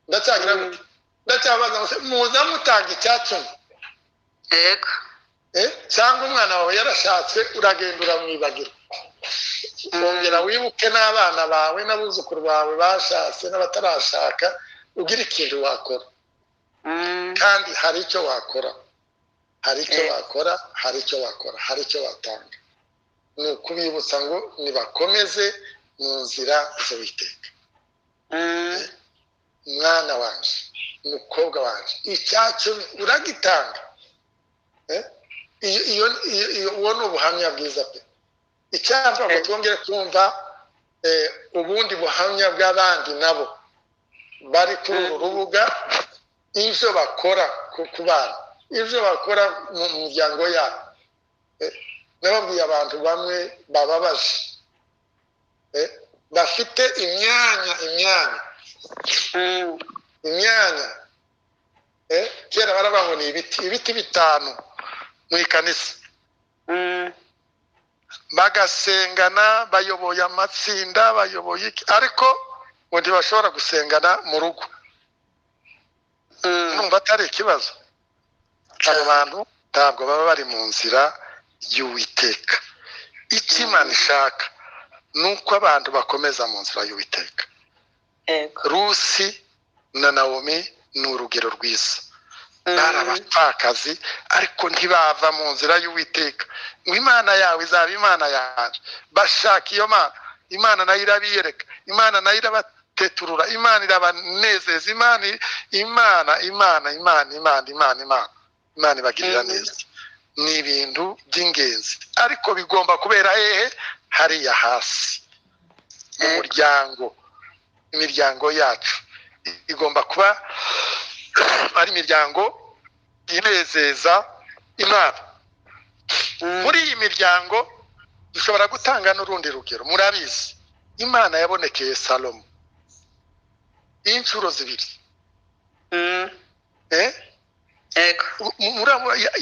ndacyagira gute, ndacyabaza muza mutanga 10. Yego. Cyangwa umwana wawe yarashatse uragenda uramwibagirwa, wongera wibuke n'abana bawe n'abuzukuru bawe bashatse n'abatarashaka, ugira ikintu wakora. Kandi hari icyo wakora, hari icyo wakora, hari icyo wakora, hari icyo watanga. Ni ukubibutsa ngo nibakomeze mu nzira z'Uwiteka. Mwana wanje, umukobwa wanje, 10 uragitanga. Iyo ni ubuhamya bwiza pe. Icyampa ngo twongere kumva ubundi buhamya bw'abandi nabo bari kuri uru rubuga, ibyo bakora ku bana, ibyo bakora mu miryango yabo. Nababwiye abantu bamwe bababaje, bafite imyanya imyanya. Kera baravuga ngo ni ibiti 5 mu ikanisa, bagasengana, bayoboye amatsinda, bayoboye iki, ariko ngo ntibashobora gusengana mu rugo. Numva atari ikibazo. Abo bantu ntabwo baba bari mu nzira y'Uwiteka. Icyo Imana ishaka ni uko abantu bakomeza mu nzira y'Uwiteka. Rusi na Nawomi ni urugero rwiza. Bari abapfakazi ariko ntibava mu nzira y'Uwiteka. Ngo Imana yawe izaba Imana yanjye. Bashaka iyo Mana, Imana nayo irabiyereka, Imana nayo irabateturura, Imana irabanezeza, Imana Imana Imana Imana Imana Imana Imana Imana ibagirira neza. Ni ibintu by'ingenzi, ariko bigomba kubera hehe? Hariya hasi mu muryango. Imiryango yacu igomba kuba ari imiryango inezeza Imana. Muri iyi miryango dushobora gutanga n'urundi rugero. Murabizi Imana yabonekeye Salomo inshuro 2.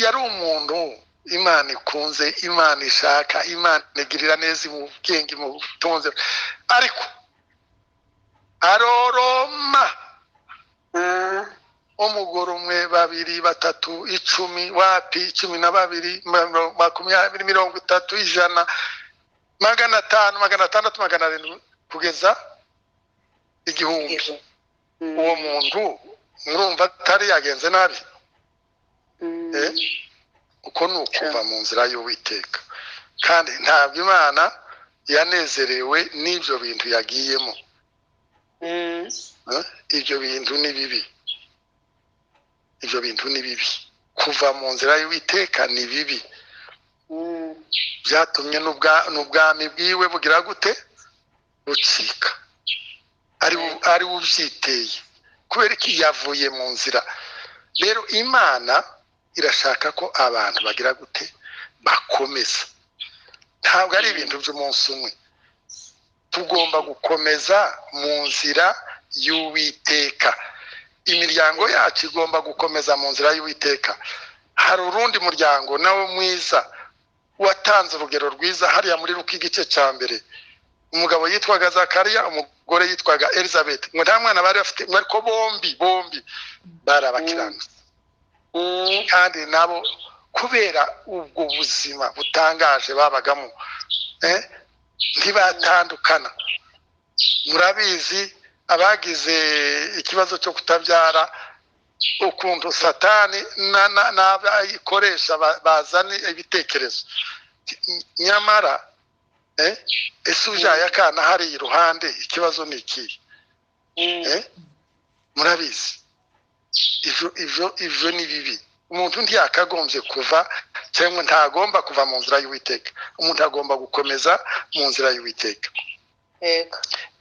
Yari umuntu Imana ikunze, Imana ishaka, Imana igirira neza, mu bwenge, mu butunzi, ariko aroroma. Umugore 1, 2, 3, 10, wapi 12, 20, 30, 100, 500, 600, 700, kugeza 1000. Uwo muntu murumva atari yagenze nabi. Uko ni ukuva mu nzira y'Uwiteka, kandi ntabwo Imana yanezerewe n'ibyo bintu yagiyemo. Ibyo bintu ni bibi, ibyo bintu ni bibi. Kuva mu nzira y'Uwiteka ni bibi. Byatumye n'ubwami bwiwe bugira gute? Bucika. Ari ubyiteye kubera ko yavuye mu nzira. Rero Imana irashaka ko abantu bagira gute? Bakomeza. Ntabwo ari ibintu by'umunsi umwe. Tugomba gukomeza mu nzira y'Uwiteka. Imiryango yacu igomba gukomeza mu nzira y'Uwiteka. Hari urundi muryango nawe mwiza watanze urugero rwiza hariya muri Luka igice cya 1. Umugabo yitwaga Zakariya, umugore yitwaga Elizabeth. Ngo nta mwana bari bafite, ariko bombi bari abakiranutsi. Kandi nabo kubera ubwo buzima butangaje babagamo, ntibatandukana. Murabizi abagize ikibazo cyo kutabyara, ukuntu Satani n'abayikoresha bazana ibitekerezo. Nyamara ese ujyaye akana hari iruhande, ikibazo ni ikihe? Murabizi ivyo ni bibi. Umuntu ntiyakagombye kuva, cyangwa ntagomba kuva mu nzira y'Uwiteka. Umuntu agomba gukomeza mu nzira y'Uwiteka.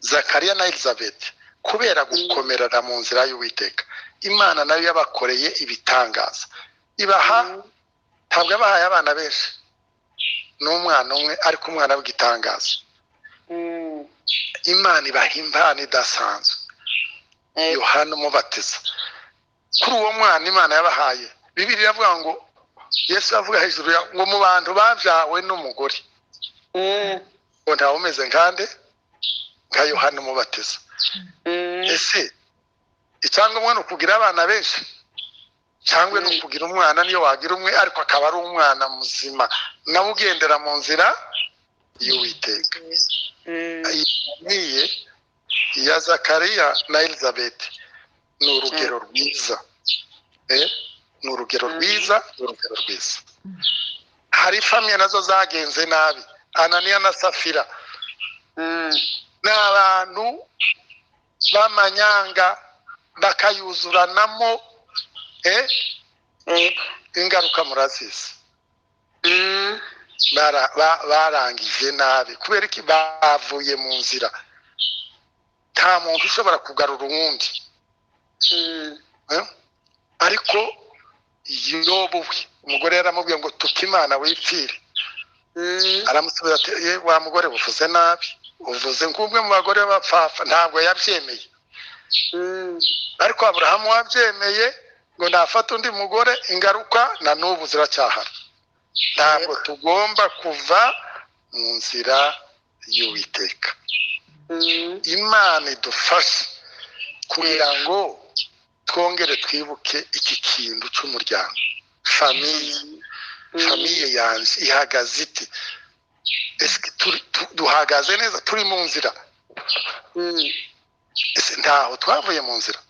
Zakariya na Elizabeth kubera gukomerana mu nzira y'Uwiteka, Imana nayo yabakoreye ibitangaza. Ibaha, ntabwo yabahaye abana benshi, n'umwana umwe, ariko umwana w'igitangaza. Imana ibaha impano idasanzwe, Yohana Umubatiza. Kuri uwo mwana Imana yabahaye, Bibiliya iravuga ngo Yesu avuga hejuru ngo mu bantu babyawe n'umugore, ngo ntawe umeze nkande nka Yohana Umubatiza. Ese icyangombwa ni ukugira abana benshi, cyangwa ni ukugira umwana? Niyo wagira umwe ariko akaba ari umwana muzima, nawe ugendera mu nzira y'Uwiteka. Niye ya Zakariya na Elizabeth ni urugero rwiza. Ni urugero rwiza, ni urugero rwiza. Hari famille nazo zagenze nabi, Ananiya na Safira. Ni abantu b'amanyanga bakayuzuranamo, ingaruka murazizi. Barangije nabi kubera iki? Bavuye mu nzira. Nta muntu ushobora kugarura uwundi. Ariko Yobu we, umugore yaramubwiye ngo tuka Imana wipfire. Aramusubiza ati wa mugore uvuze nabi, uvuze nk'umwe mu bagore b'abapfafa. Ntabwo yabyemeye. Ariko Aburahamu wabyemeye ngo nafata undi mugore, ingaruka na n'ubu ziracyahari. Ntabwo tugomba kuva mu nzira y'Uwiteka. Imana idufashe kugira ngo twongere twibuke iki kintu cy'umuryango. Famille yanjye ihagaze ite? Ese duhagaze neza, turi mu nzira? Ese ntaho twavuye mu nzira?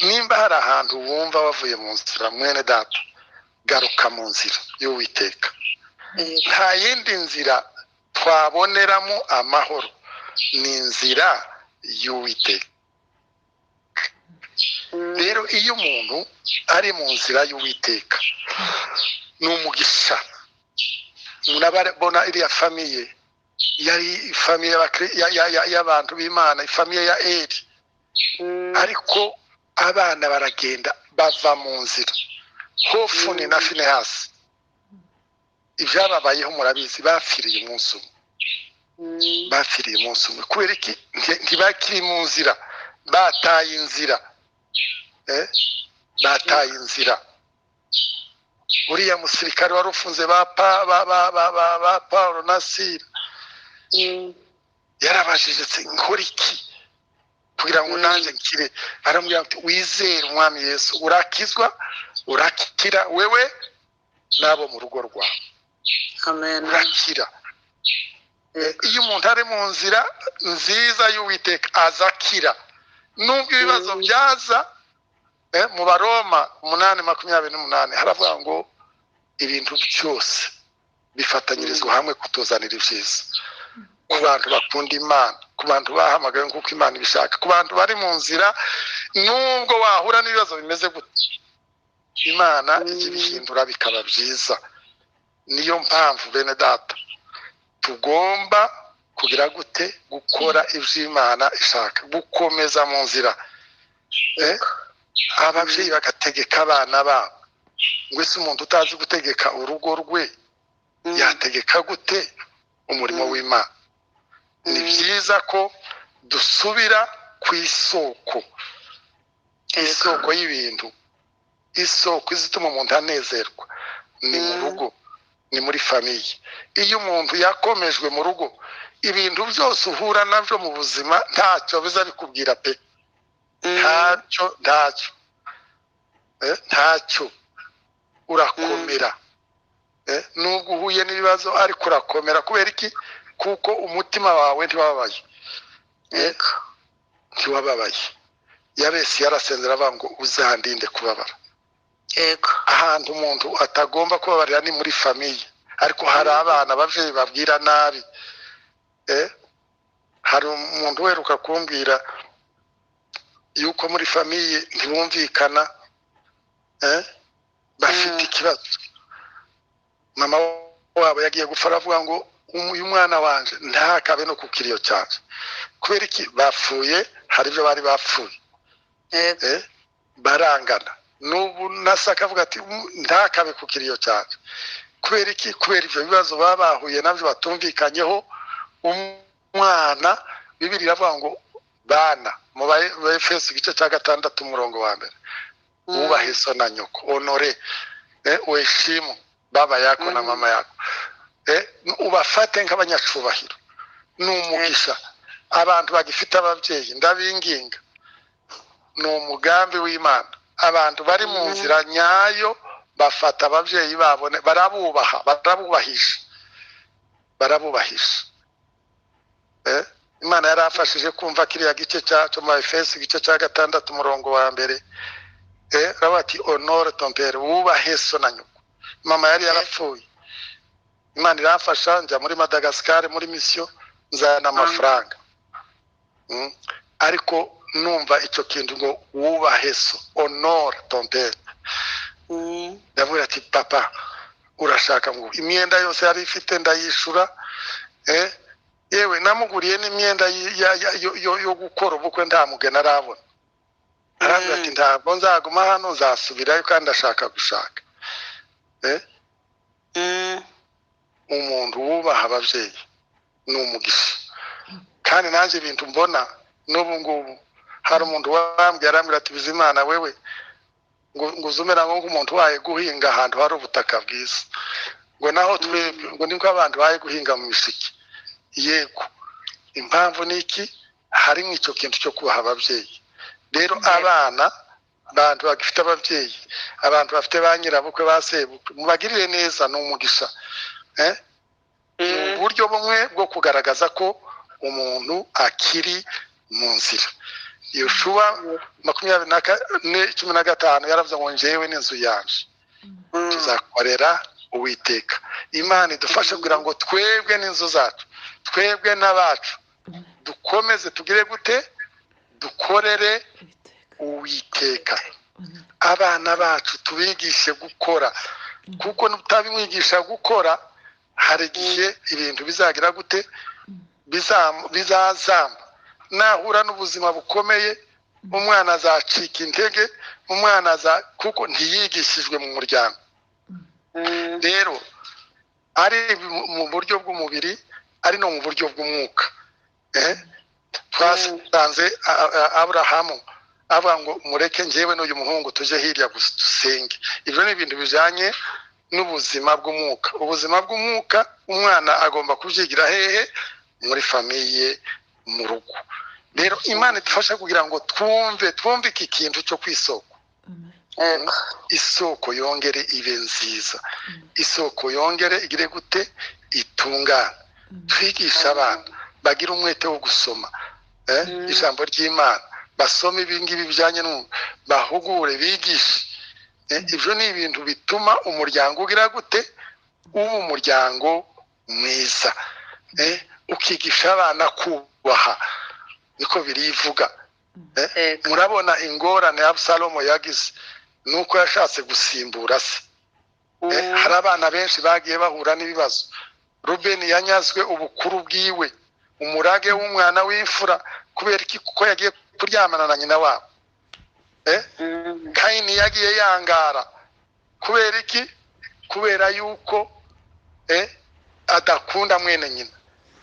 Nimba hari ahantu wumva wavuye mu nzira, mwene data, garuka mu nzira y'Uwiteka. Nta yindi nzira twaboneramo amahoro, ni inzira y'Uwiteka. Rero iyo umuntu ari mu nzira y'Uwiteka ni umugisha. Murabona iriya famille yari famille y'abantu b'Imana, ifamiye ya Eli. Ariko abana baragenda bava mu nzira. Hofuni na Finehasi, ibyababayeho murabizi, bapfiriye umunsi umwe. Bapfiriye umunsi umwe kubera iki? Ntibakiri mu nzira, bataye inzira. Bataye inzira. Uriya musirikare wari ufunze ba Paulo na Sila yarabajije ati nkora iki kugira ngo nanjye nkire? Aramubwira ati wizere Umwami Yesu urakizwa, urakira wewe n'abo mu rugo rwawe. Amen. Urakira. Iyo umuntu ari mu nzira nziza y'Uwiteka azakira nubwo ibibazo byaza. Mu Baroma 8:28 haravuga ngo ibintu byose bifatanyirizwa hamwe kutuzanira ibyiza ku bantu bakunda Imana, ku bantu bahamagawe nk'uko Imana ibishaka, ku bantu bari mu nzira. Nubwo wahura n'ibibazo bimeze gute, Imana ijya ibihindura bikaba byiza. Niyo mpamvu bene data tugomba kugira gute? Gukora iby'Imana ishaka, gukomeza mu nzira. Ababyeyi bagategeka abana babo. Ngo ese umuntu utazi gutegeka urugo rwe yategeka gute umurimo w'Imana? Ni byiza ko dusubira ku isoko, isoko y'ibintu, isoko izituma umuntu anezerwa ni mu rugo, ni muri famiye. Iyo umuntu yakomejwe mu rugo, ibintu byose uhura nabyo mu buzima ntacyo biza bikubwira pe, ntacyo, ntacyo, ntacyo. Urakomera nubwo uhuye n'ibibazo, ariko urakomera. Kubera iki? Kuko umutima wawe ntiwababaye, ntiwababaye. Yabesi yarasenze aravuga ngo uzandinde kubabara. Ahantu umuntu atagomba kubabarira ni muri famiye, ariko hari abana ababyeyi babwira nabi. Hari umuntu uheruka kumbwira yuko muri famiye ntibumvikana, bafite ikibazo. Mama wabo yagiye gupfa aravuga ngo uyu mwana wanje ntakabe no ku kiriyo cyanje. Kubera iki? Bapfuye, hari ibyo bari bapfuye, barangana. N'ubu nasa akavuga ati ntakabe ku kiriyo cyanje. Kubera iki? Kubera ibyo bibazo baba bahuye nabyo batumvikanyeho. Umwana, Bibiliya iravuga ngo bana, mu Efeso igice cya 6 umurongo wa 1, wubahe so na nyoko, honore, uheshimu baba yako na mama yako, ubafate nk'abanyacubahiro. Ni umugisha abantu bagifite ababyeyi, ndabinginga, ni umugambi w'Imana. Abantu bari mu nzira nyayo bafata ababyeyi babo, barabubaha, barabubahisha, barabubahisha. Imana yarafashije kumva kiriya gice cya mu Efeso igice cya 6 umurongo wa 1. Aravuga ati honore ton père, wubahe so na nyoko. Mama yari yarapfuye, Imana irafasha njya muri Madagascar muri mission, nzana amafaranga. Ariko numva icyo kintu ngo wubahe so, honore ton père. Ndavuga ati papa urashaka ngo imyenda yose yari ifite ndayishura, yewe namuguriye n'imyenda yo gukora ubukwe nta mugeni arabona. Aravuga ati ntabwo nzaguma hano, nzasubirayo kandi ndashaka gushaka. Umuntu wubaha ababyeyi ni umugisha. Kandi nanjye ibintu mbona n'ubu ngubu, hari umuntu wambwiye arambwira ati Bizimana wewe ngo uzumera nk'umuntu waye guhinga ahantu hari ubutaka bwiza, ngo naho twebwe ngo niko abantu baye guhinga mu mishiki. Yego, impamvu ni iki? Harimo icyo kintu cyo kubaha ababyeyi. Rero abana, abantu bagifite ababyeyi, abantu bafite ba nyirabukwe, ba sebukwe, mubagirire neza, ni umugisha. Ni uburyo bumwe bwo kugaragaza ko umuntu akiri mu nzira. Yoshuwa 24:15 yaravuze ngo njyewe n'inzu yanje tuzakorera Uwiteka. Imana idufashe kugira ngo twebwe n'inzu zacu, twebwe n'abacu, dukomeze tugire gute? Dukorere Uwiteka. Abana bacu tubigishe gukora, kuko nutabimwigisha gukora hari igihe ibintu bizagira gute? Bizazamba. Nahura n'ubuzima bukomeye, umwana azacika intege, umwana kuko ntiyigishijwe mu muryango. Rero ari mu buryo bw'umubiri, ari no mu buryo bw'umwuka. Twasanze Aburahamu avuga ngo mureke njyewe n'uyu muhungu tujye hirya gusa dusenge. Ibyo ni ibintu bijyanye n'ubuzima bw'umwuka. Ubuzima bw'umwuka umwana agomba kubyigira hehe? Muri famiye, mu rugo. Rero Imana idufasha kugira ngo twumve iki kintu cyo ku isoko. Isoko yongere ibe nziza, isoko yongere igire gute? Itungane. Twigishe abana bagira umwete wo gusoma ijambo ry'Imana, basome ibingibi bijyanye, bahugure, bigishe. Ibyo ni ibintu bituma umuryango ugira gute? Uba umuryango mwiza. Ukigisha abana kubaha, niko birivuga. Murabona ingorane Abusalomo yagize nuko yashatse gusimbura se. Hari abana benshi bagiye bahura n'ibibazo. Rubeni yanyazwe ubukuru bwiwe, umurage w'umwana w'imfura, kubera iki? Kuko yagiye kuryamana na nyina wabo. Kayini yagiye yangara kubera iki? Kubera yuko adakunda mwene nyina,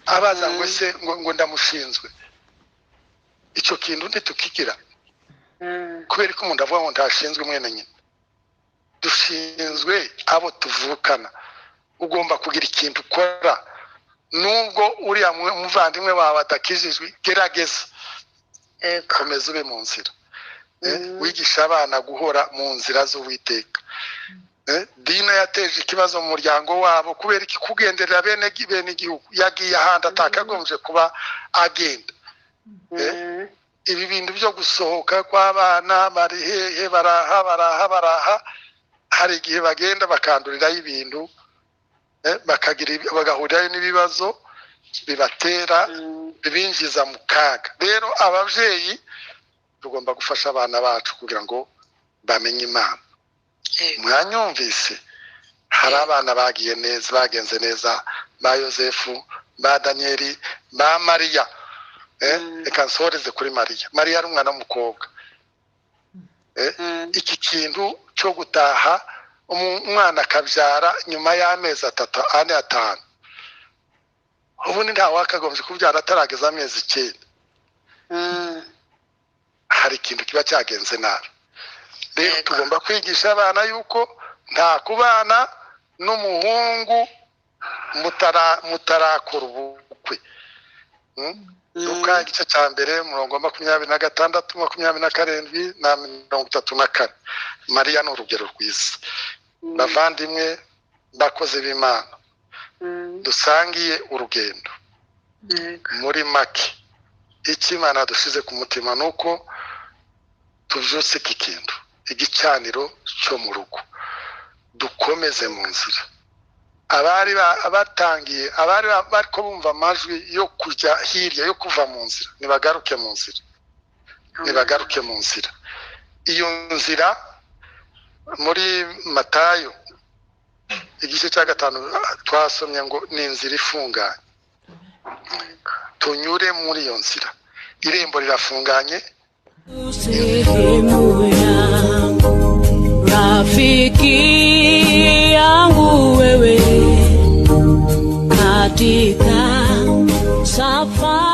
abaza ngo se ngo ndamushinzwe. Icyo kintu ntitukigira, kubera ko umuntu avuga ngo ntashinzwe mwene nyina. Dushinzwe abo tuvukana. Ugomba kugira ikintu ukora, nubwo uriya muvandimwe wawe adakijijwe, gerageza, komeza ube mu nzira, wigisha abana guhora mu nzira z'Uwiteka. Dina yateje ikibazo mu muryango wabo kubera iki? Kugenderera bene igihugu, yagiye ahandi atakagombye kuba agenda. Ibi bintu byo gusohoka kw'abana bari hehe, baraha baraha baraha, hari igihe bagenda bakandurirayo ibintu, bagahurirayo n'ibibazo bibatera, bibinjiza mu kaga. Rero ababyeyi tugomba gufasha abana bacu kugira ngo bamenye Imana. Mwanyumvise, hari abana bagiye neza, bagenze neza, ba Yosefu, ba Daniyeli, ba Mariya. Reka nsoreze kuri Mariya. Mariya ari umwana w'umukobwa. Iki kintu cyo gutaha umwana akabyara nyuma y'amezi 3, 4, 5, ubundi nta wakagombye kubyara atarageza amezi 9. Hari ikintu kiba cyagenze nabi. Rero tugomba kwigisha abana yuko nta kubana n'umuhungu mutarakora ubukwe. Luka igice cya 1 umurongo wa 26, 27 na 34. Mariya ni urugero rwiza. Bavandimwe, bakozi b'Imana, dusangiye urugendo. Muri make, icyo Imana dushyize ku mutima ni uko tubyutse iki kintu, igicaniro cyo mu rugo, dukomeze mu nzira. Abari batangiye, abari bariko bumva amajwi yo kujya hirya, yo kuva mu nzira, nibagaruke mu nzira, nibagaruke mu nzira. Iyo nzira muri Matayo igice cya 5 twasomye ngo ni inzira ifunganye. Tunyure muri iyo nzira, irembo rirafunganye. Sehemu yangu, rafiki yangu wewe, katika safari.